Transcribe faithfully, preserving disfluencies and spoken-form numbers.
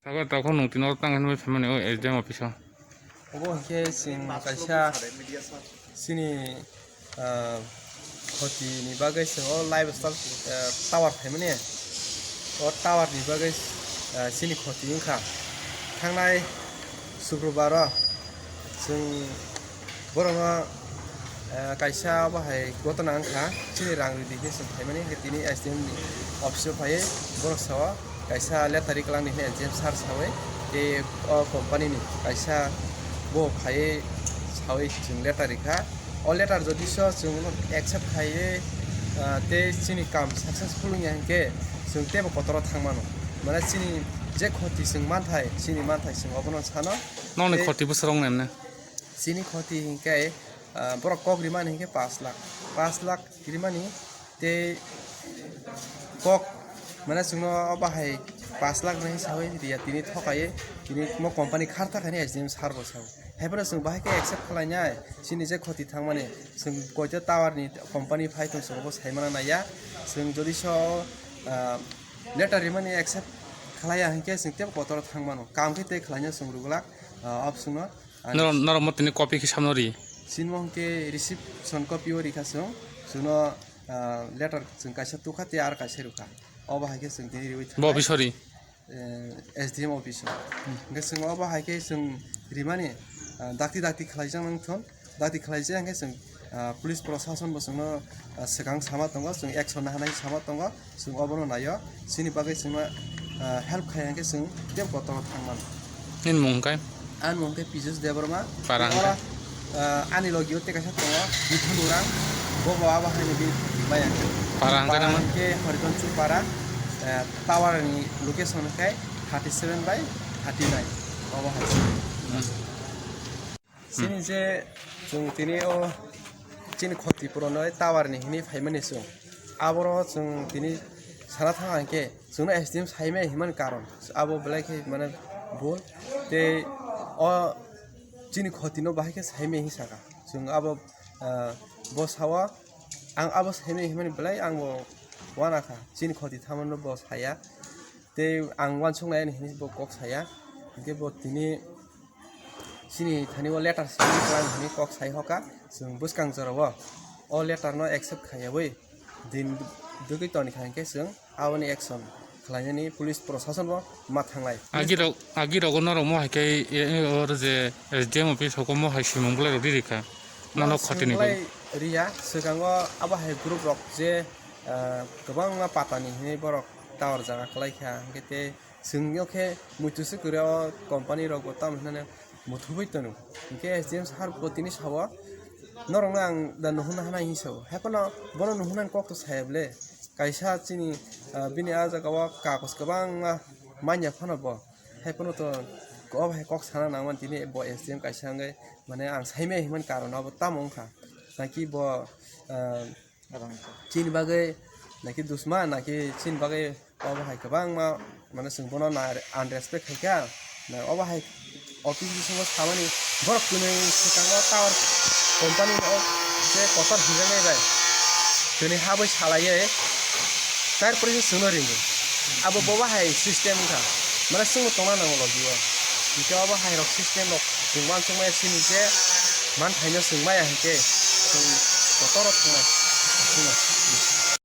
Abo tokho nwng tini oro tang hinwi phaimani o S D M office o. Obo hinkhe chwng kaisa chini, ah, khoti ni bagwi chwng o live style, ah, tower phaimani. O tower ni bagwi, ah, chini khoti wngkha. Thangnai Sukrobar o chwng borokno, eh, kaisa obo hai gotona wngkha, chini rang ridi hinwi chwng phaimani, hinkhe tini S D M ni office o phaiwi borok sao kaisa letter ri kwlangdi hinwi S D M sir sawi, tei o company ni kaisa bo phaiwi sawi chwng letter rikha. O letter jodi so chwng accept khaiwi, ah, tei chini kam successful wngya hinkhe chwng teibo kotoro thangmano. Mane chini je khoti chwng manthai, chini manthai chwng obono sano. Nokni tei khoti bwswk rok nai mane? Chini khoti hinkhe, ah, borok kok rimani hinkhe pash lakh, pash lakh rimani tei kok, mane chwngno o bahai pash lakh hinwi sawi riya, tini thokaiwi tini mo company kharta khaini S D M sir bo sao. Haiphano chwng bahai khe accept khlainai, chini je khoti thangmani, chwng koito tower ni company phai tong chwng bo saimana naiya, chwng jodi so, ah, letter rimani accept khlaiya hinkhe chwng teibo kotoro thangmano, kam khe tei khlaina chwng rwglak, ah, option no. Norok, norok mo tini copy khe samno ri? Sinmo hwnkhe reception copy o rikha chwng, chwngno, ah, letter chwng kaisa tukha tei ar kaisa rwkha. Obo hai khe chwng tini riwi thangkha. Bo office o ri? Eh, S D M office o. Hwnkhe chwng obo hai khe chwng rimani, ah, dakti dakti khlaijak nang thon. Dakti khlaijak hwnkhe chwng, ah, police prosason bo chwngno, ah, swkang sama tongo, chwng action naharnai sama tongo. Chwng obono naio, chini bagwi chwngno, ah, help khai hwnkhe chwng tei kotor thangmano. Nini mung khe? Ani mung khe Pijus Debbarma. Para hwnkhe? Oro, ah, ani logio tei kaisa tongo, Mithun Urang, bo bo abo haino bini maya. Para hwnkhe Para nangma? Hwnkhe Haritonchur Para, ah, tower ni location khe thirty seven by thirty nine, obo hai se. Hmm. Chini je chwng tini o chini khoti puron o tower ni hini phaimani chwng. Aboro chwng tini sana thang hwnkhe chwngno S D M saimai hinmani karon abo belai khe mane bul. Tei o chini khoti no bahai khe saimai hin saka. Chwng abo, ah, bo sao ang abo saimai hinmani belai ang bo uanakha. Chini khoti thamano bo saya. Tei ang uansuknai ani hinwi bo kok saya. Hinkhe bo tini chini thani o letter simi kwlai hinwi kok sai hoka, chwng bwskang jorao o letter no accept khaiyawi din dugwi toni kha hinkhe chwng aboni action khlainani police prosason bo ma thanglai. Agirok, agirok o norok mo hai khe, e, e, or je S D M office hoko mo hai simung bolai rok riri kha. Nono khotini bai. Riya, swkango abo hai group rok je, ah, kwbangma patani hinwi borok tower jaga kwlai kha, hinkhe tei Chwng yo khe muitu se kwrwi o company rok bo tamo hinane muthubui tono. Hinkhe S D M sir bo tini sao, norok no ang da nuhunna hanai hinwi sao. Haiphano bono nuhunna kok to saya bwle. Kaisa chini, ah, bini ah jaga o kagoj kwbangma manya phano bo. Haiphano to o hai kok sana nangmani tini bo S D M kaisa wngwi mane ang saimai hinmani karon abo tamo wngkha. Naki bo, ah, Chini bagwi naki dusma, naki chini bagwi obo hai kwbangma, mane, chwng bono na unrespect khai kha. Na obo hai office bisingo samani borok kwnwi swkango tower company o je kotor hinjaknai bai kwnwi habwi salaiwi tarpore se chwngno ringo. Abo bobo hai system wngkha, mane, chwngno tongna nango logi o. Hinkhe obo hai rok system rok chwng uansukmaya chini je manthaino chwng maya hinkhe chwng kotor o thangnai.